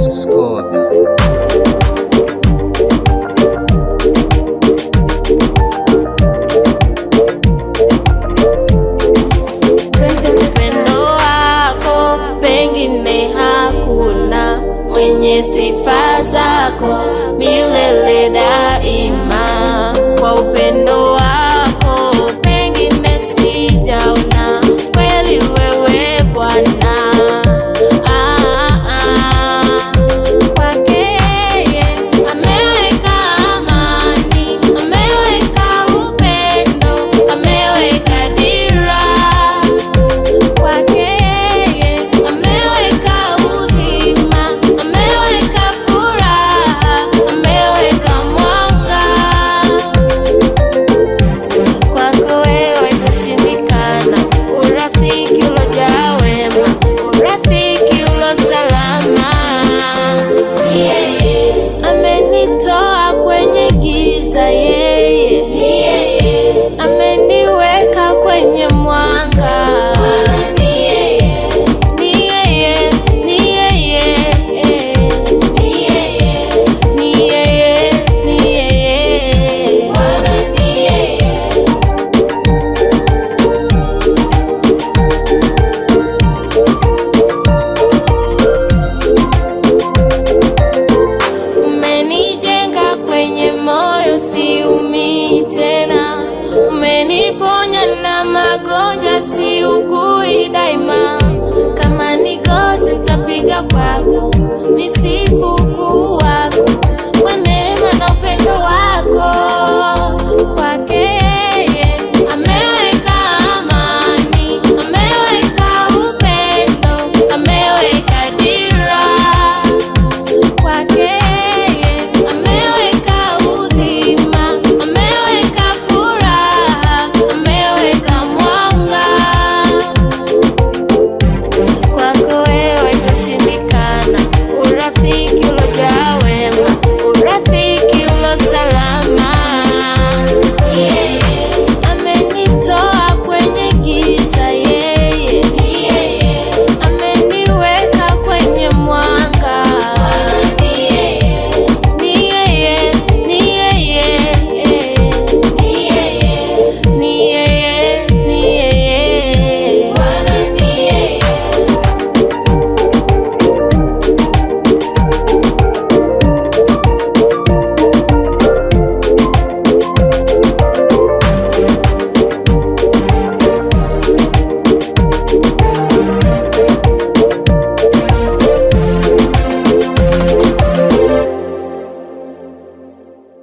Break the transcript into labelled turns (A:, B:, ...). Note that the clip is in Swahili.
A: Scorpio.
B: Upendo wako pengine hakuna, mwenye sifa zako milele daima. Kwa upendo wako pengine sijaona, kweli wewe Bwana. Ah, ah. Kwake yeye ameweka amani, ameweka upendo, ameweka dira. Kwake yeye ameweka uzima, ameweka furaha, ameweka mwanga. Kwako wewe itashindikana, urafiki ulojaa wema, urafiki ulo salama. Yeye amenitoa kwenye giza, yeye ameniweka kwenye mwanga. Ni yeye, ni yeye, ni yeye, ni yeye, ni yeye. Umenijenga kwenye moyo, siumii tena. Umeniponya na magonjwa, siugui daima. Kama ni goti nitapiga kwako, nisifu